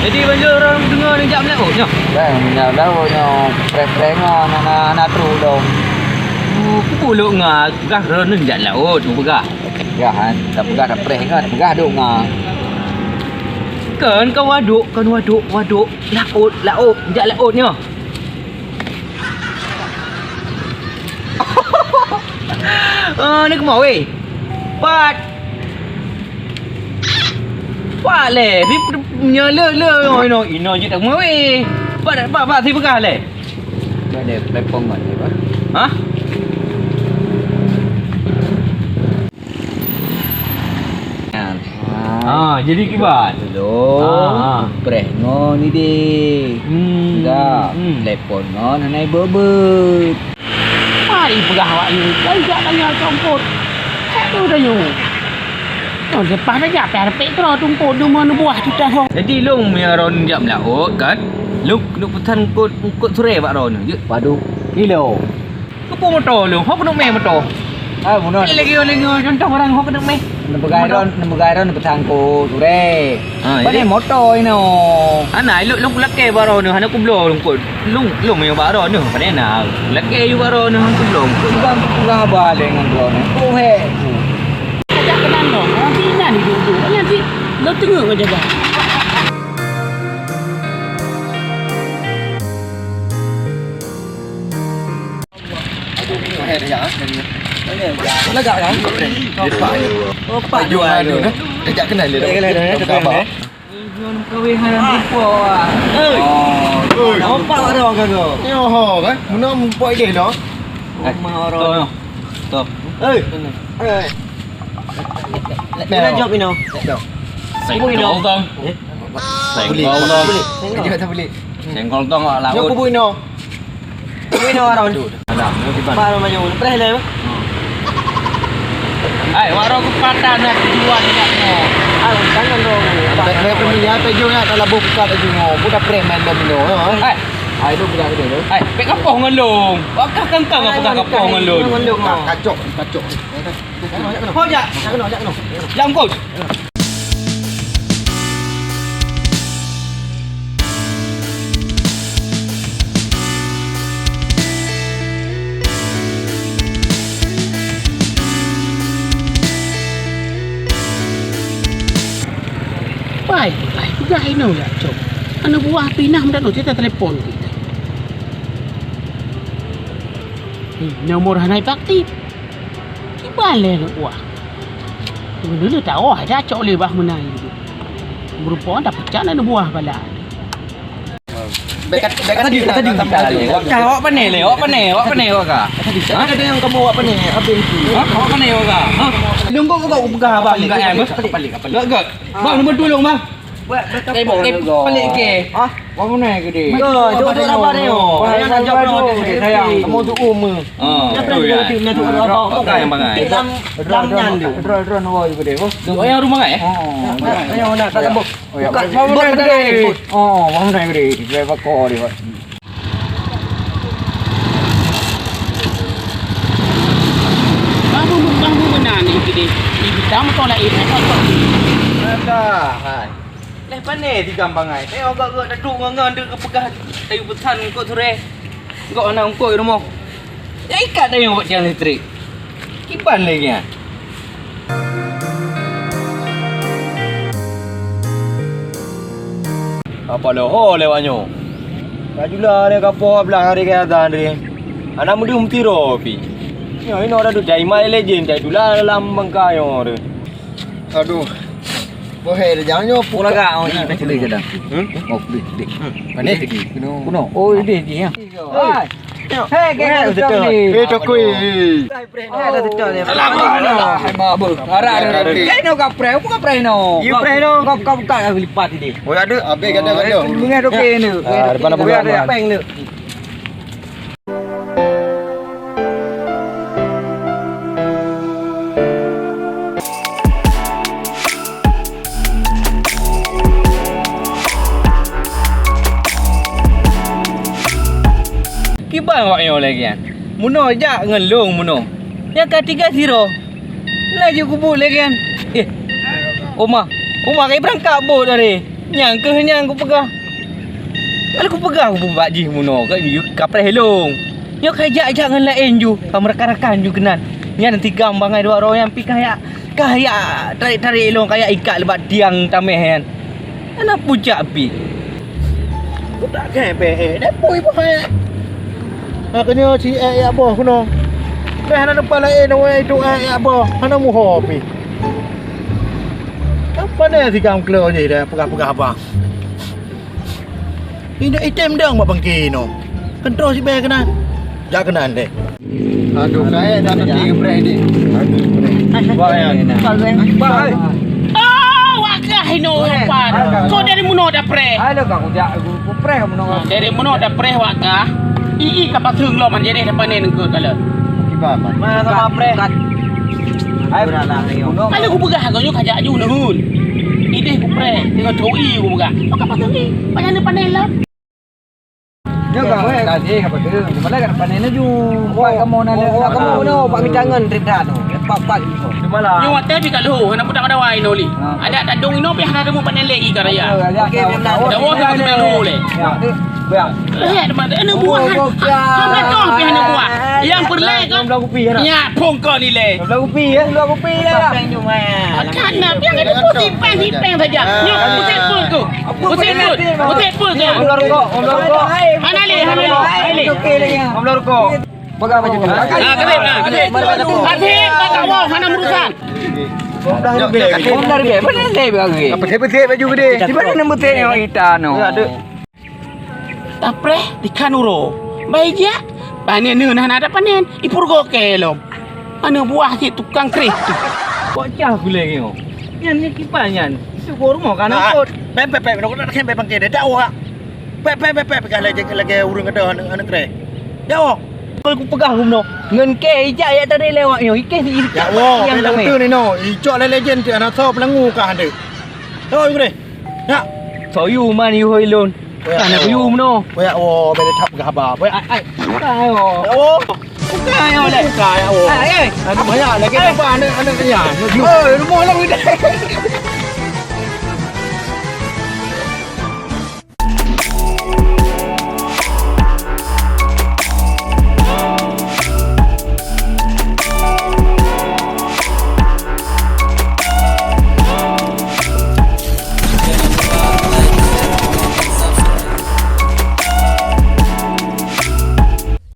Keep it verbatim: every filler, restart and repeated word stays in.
Jadi banjur ureueng deungoe neujak meulaôt nyoe? Kan, meunyoe meulaôt nyoe, preh-preh ngon hana, hana trok dong. Oh, peue lôn nga peugah droeneuh jak laôt, peugah. Peugah, kan, tapeugah tapreh ngon, peugah dong nga. Kon, kon wadôk, kon wadôk, wadôk, laôt, laôt, jak laôt nyoe. Oh, ni keumoe weh. Pat. Pat lé, rip, rip, nyoe le, le, oh, ino, ino jeuet tak keumoe weh. Pat, pat, pat, si peugah lé. Ada platform mana, Pak? Hah? Ha, jadi kiban. Lôn, ha, ha, preh ngon idéh. Hmm. Enggak, hmm, telepon ngon hana ibeuet-beuet. Mari peugah awak nyoe, kai jak tanya congkot. Aduh, dah nyoe. Oh, lepas dah jak, pih repek keudroe tungkot, deungon buah tu dah. Jadi, lôn meunyoe droeneuh jak meulaôt, kan? Lôn keuneuk peusan eungkôt, eungkôt surée bak droeneuh, jeuet? Padum kilo. Keupeue moto lôn? Ho keuneuk mé moto? Ah, bunoe. Lagèe, lagèe contoh barang ho keuneuk mé. Neupeugah droe, neupeugah droe neupeusan eungkôt surée. Ha, jadi? Pane moto inoe. Hana, lôn, lôn lakèe bak droeneuh, hana kubloe lôn eungkôt. Lôn, lôn meunyoe bak droeneuh, pane na. Lakèe yue bak droeneuh, hana kubloe eungkôt. Bukan peugah haba lé ngon droeneuh. Kok hék. Ajak keunan lôn, nanti inan duek-duek. Nanti lôn teungeut ngon jaga. Aduh, mahal dah, ya. Lagak kan? Opak. Opak jual tu. Dah jak kenal dia. Kenal dia, kenal dia. Kawin hana lupa, ah. Oh. Nampak dah, kakak. Yo, ho, kan? Muna mumpok idéh dah. Rumah orang. Stop. Eh. Eh. Nak jawab ino. Senggol tong. Eh? Senggol tong. Boleh. Senggol. Dia tak boleh. Senggol tong awak laut. Jawab ino. Ino orang. Ada. Baru maju. Preh lah. Hai, warung kepatan nak jual nak mo. Ah, jangan dong. Saya pun ya, pejo nak kalau buka lagi mo. Budak preman domino. Hai. Hai, lu budak gede tu. Hai, pek kapoh ngon long. Wakah kangkang apa kapoh ngon long. Kacok, kacok. Ho jak. Jak kena, jak kena. Jak mukul. Pai, pai, peugah inoe jak cok. Aneuk buah pinah meudat cerita telepon. Hmm, nomor hana ipaktif. Kiban lé aneuk buah. Dulu tahu ada cok lé bah menai. Berupa dah pecat aneuk buah bala. Bek kat-, bek kat tadi, kat tadi. Wak ka, wak pane lé, wak pane, wak pane wak ka. Tadi ada yang kamu wak pane habis tu. Ha? Wak pane wak ka. Ha? Nunggu kau peugah abang enggak ya? Pelik, pelik, pelik. Enggak, enggak. Bang, nombor tolong, bang. Buat betul. Tembok ni pelik ke? Ha? Wah, mana ke dia? Yo, jom, jom, abang ni. Wah, nak jawab, abang ni. Sayang, kamu tu umur. Ah, betul ya. Nak tu apa? Pakai yang bangai. Lam, lam nyan tu. Drone, drone, wah juga dia. Oh, yang rumah eh? Oh, ayo nak tak tembok. Oh, ya. Buka, bot mana tadi? Oh, wah, mana ke dia? Dia bakar dia. Bang, bang, bang, bang, benar ni, gini. Ni kita motor lain, eh, motor. Ada, hai. Leh pane di gampangai. Eh, agak-agak datuk ngon-ngon dia kepeugah, tayu pesan kok sureh. Kok anak ungkoi rumoh. Ya, ikat tayu buat tiang listrik. Kiban lagi ah. Apa loho lewat nyoe? Ka jula lé kapoh blang hari kaya dan ri. Anak muda meuti ro pi. Nyoe inoe dah duek jai mai lé jin jai jula dalam bangka nyoe re. Aduh. Bohe dah jangan nyoe pula ga oh ni. Boleh je dah. Hmm? Oh, boleh, boleh. Mana? Kuno. Oh, ini dia. Hai. Hei, kena betul ni. Eh, tokoi. Preh dah betul ni. Alamak, alamak. Hai, mak abang. Arak ni. Kau nak kau preh, bukan preh no. You preh no. Kau, kau buka aku lipat ni. Oh, ada. Habis kata kau. Bunga tokoi ni. Ah, depan apa? Bunga peng ni. Kiban awak nyoe lagèe nyan. Munoe jak ngon lôn munoe. Nyang ka tiga siro. Laju kubuet lagèe nyan. Eh. Oma, oma kai beurangkat bot tadi. Nyang keuh nyang kupeugah. Kalau kupeugah, kubak jih munoe ka, kapreh lôn. Nyoe ka jak-jak ngon laén ju, ka meurakan-rakan ju keunan. Nyan tigam bangai dua droe nyan pih ka jak, ka jak tarék-tarék lôn, ka jak ikat leubak tiang tameh nyan. Hana pucak pih. Kutak kèe bèk, eh, dapui boh, eh. Makajih ci ék jak boh keunoe. Bèk hana teumpat laén, awai itu ék jak boh, hana muho pih. Apa ni si gam klo jih dah peugah-peugah abang. Indak item dong bak bangke inoe. Keuntroe sibèe keunan. Jak keunan deh. Aduh, kain dah teuti gepreh ni. Wah, ya. Bah, hai. Oh, wak kah inoe umpan. Kok dari munoe dapreh? Hai, lo ka kujak, kupreh munoe. Dari munoe dapreh wak kah? Ii ka paseung lom, jadi dapanen engkot kala. Kiban, man. Mana sama preh? Hai, munoe. Kalau kupeugah kau nyoe kajak ju nahun. Ideh kupreh, tengok cok ii kupeugah. Maka paseung ii, banyak ni panen lah. Nyoe ka tadi ka paseung. Malah ka panen laju. Empat kamoe na, oh, nak kamoe na, empat bitangan rintan tu. Empat, empat. Nyoe watèe pih ka lheuh, hana putak madawai inoe lé. Ha. Ada tadong inoe pih hana temu panen lé ii ka raya. Okey, okey, okey. Dawa ka tengah lheuh lé. Ya. Beak. Eh, teman, eh, buah. Oh, buah. Hana toh pih hana buah. Yang perlé kan? Belum kupi, ya. Ya, phôn kau ni lé. Belum kupi, ya. Belum kupi, ya. Kan na, pih ada pusing peng, sipeng saja. Nyoe, pusing pun tu. Pusing pun. Pusing pun tu. Om rokok, om rokok. Hana lé, hana lé. Hana lé. Om rokok. Pegang baju tu. Ah, kredit, ah, kredit. Kredit, tak tahu, hana urusan. Om dah ribet. Om dah ribet. Mana lé bagi? Apa saya betul baju gede? Di mana nama betul yang kita no? Tapreh dikhan uroe. Bai jak, panen neuh hana ada panen. Ipurgo ke lom. Aneuk buah cit tukang kreh tu. Kok cah gulai nyoe? Nyan, nyan kiban nyan. Itu gua rumah kan angkot. Pep, pep, pep, nak kena bangke dah. Dak awak. Pep, pep, pep, pep, lagi, lagi urang ada aneuk, aneuk kreh. Dak awak. Kalau aku peugah gumno, ngon ke ijak ya tadi lewat nyoe. Ikeh si. Ya Allah, betul ni no. Icok le legend tu anak so pelangu kah ande. Tahu gure. Ya. Soyu man yu hoi lôn. Boyak, nah, nak boyak. Kuyum noh. Boyak, oh, bela that peugah haba. Boyak. Ai, ai. Bukan, oh. Oh. Bukan, oh, leh. Bukan, oh. Ai, ai. Aduh, banyak lagi. Ai. Apa, anak, anak dia? Oh, rumah lah, udah.